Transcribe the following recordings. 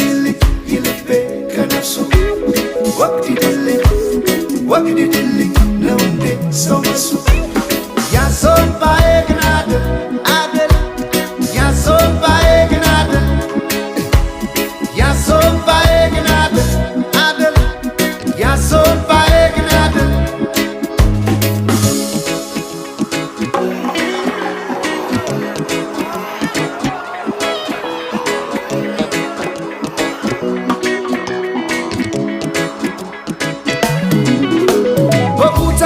ሲልቅንቅ የልቤ ከነፍሱ ወግዲድልኝ ወግዲድልኝ ነው እንዴ ሰው መሱ ያዞምባዬ ግን አደል አደል ያዞምባዬ ግን አደል ያዞምባዬ ግን አደል አደል ያዞምባዬ ግን አደል። በኩታ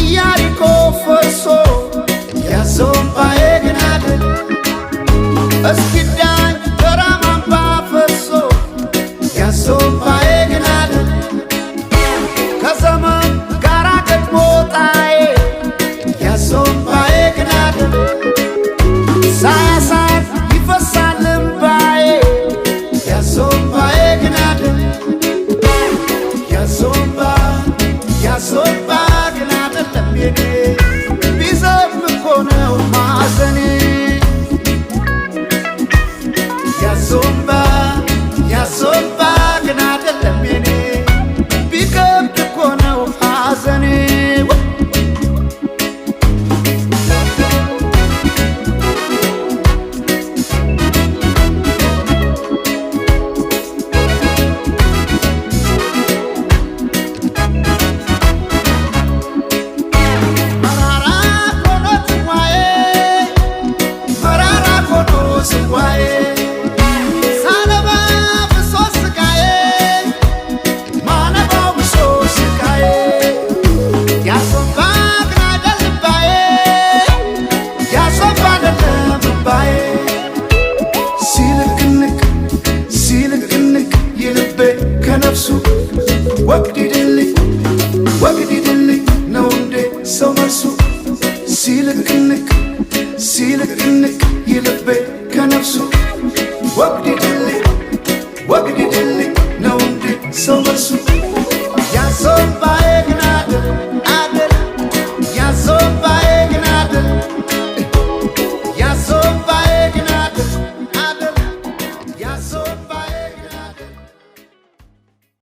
ኢያሪኮ ፈርሶ ያዞምባዬ ግን አደል እስኪዳኝ በራማ አምባ ፈርሶ ያዞምባዬ ግን አደል ከዘመን ጋራ ገጥሞ ጣዬ ያዞምባዬ ግን አደል ሳያሳር ይፈሳል እምባዬ ያዞምባዬ ግን አደል ያዞምባ ያዞምባ ግን አደለም የኔ ቢዘም እኮ ነው ማዘኔ ያዞምባ ያዞምባ ግን አደለም የኔ ቢከብድ እኮ ነው ሐዘኔ። መራራ ኮኖ ጽዋዬ መራራ ኮኖ ጽዋዬ ሳነባ ብሶ ስቃዬ ማነባው ብሶ ስቃዬ ያዞምባ ግን አይደል እምባዬ ያዞምባ አይደለም እምባዬ ሲልቅንቅ ሲልቅንቅ የልቤ ከነፍሱ ወግዲድልኝ ወግዲድልኝ ነው እንዴ ሰው መልሱ ሲልቅንቅ ሲልቅንቅ የልቤ ከነፍሱ ወግዲድልኝ ወግዲድልኝ ነው እንዴ ሰው መልሱ ያዞምባዬ።